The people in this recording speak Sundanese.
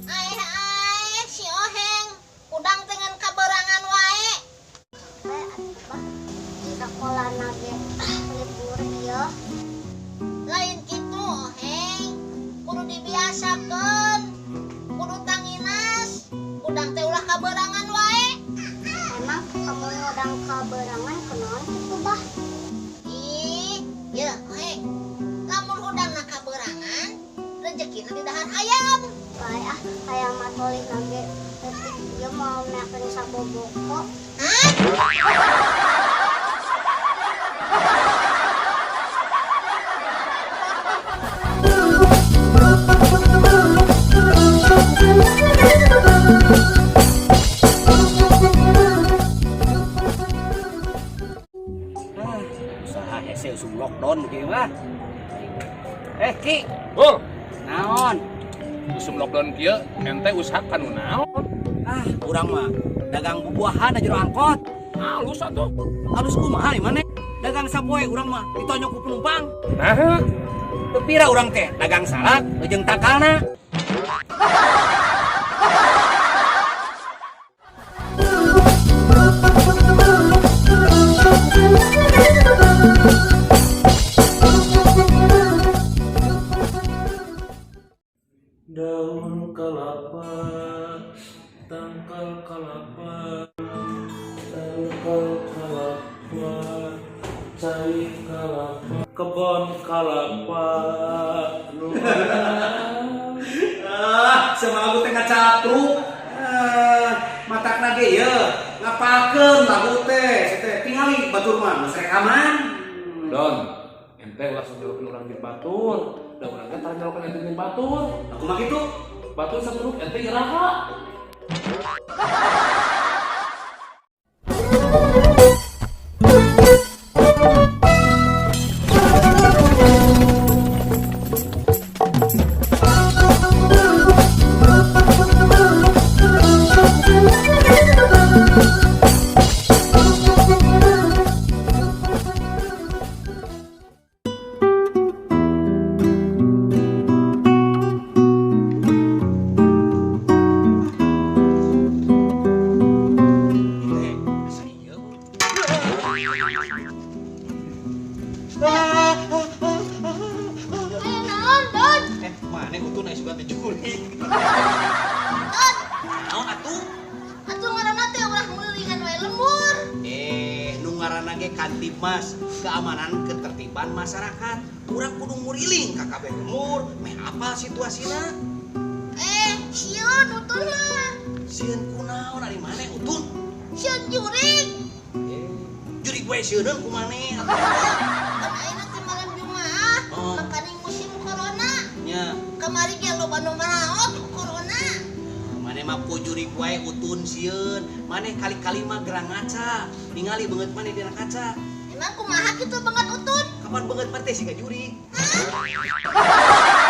Ai ai si Oheng, udang dengan kaberangan wae. Bae atuh bah. Sakolana ge libur ieu. Lain kitu Oheng, kudu dibiasakeun. Kudu tanginas, udang teh ulah kaberangan wae. Emang kamu udang kaberangan kunaon kitu bah? Ih, ya Oheng. Lamun hudangna kaberangan, rezekina di dahar hayam. Bae ah, hayam mah tolihna ge leutik ieu moal meakeun saboboko. Hah? Ah, usaha hese usum lockdown kieu mah. Eh, Ki, Bul, naon? Usum lockdown kieu ente usaha kanu naon? Ah, urang mah dagang bubuahan aja angkot. Halus atuh. Halus kumaha di mana? Dagang sapoe urang mah ditonjok ku penumpang. Nah, Teu pira urang teh dagang salak jeung takalna. Daun kelapa, tangkal kelapa, tangkal kelapa, cai kelapa, kebon kelapa, Ah, sama lagu teh ngacapruk. Ah, matakna ge ieu ngapalkeun lagu teh, teh tingali batur mah geus rekaman. Don, ente ulah sok nyalokeun urang jeung batur. Da urang teh tara nyalokeun ente jeung batur. Aku mah kitu. Batur saturuk ente iraha. Eh, asa ieu. Aya naon, Don? Eh, mana utun aya sugan teh jurig. Don, Naon atuh? atuh ngaranna teh ulah ngeulingan wae lembur. Eh, nu ngaranna ge Kantibmas, keamanan ketertiban masyarakat. Urang kudu nguriling ka kabeh lembur, meh apal situasina. Eh, sieun utun mah. Sieun kunaon ari maneh utun? Sieun jurig. Eh, jurig wae sieuneun ku maneh atuh. Kan ayeuna teh malam Jumaah, Oh. makaning musim corona. Nya, Kamari ge loba nu maraot ku corona. maneh mah ku jurig wae utun sieun. Maneh kali-kali mah gerang ngaca. Ningali beungeut maneh dina kaca. Emang kumaha kitu banget utun? Kapan beungeut maneh teh siga jurig? Hah?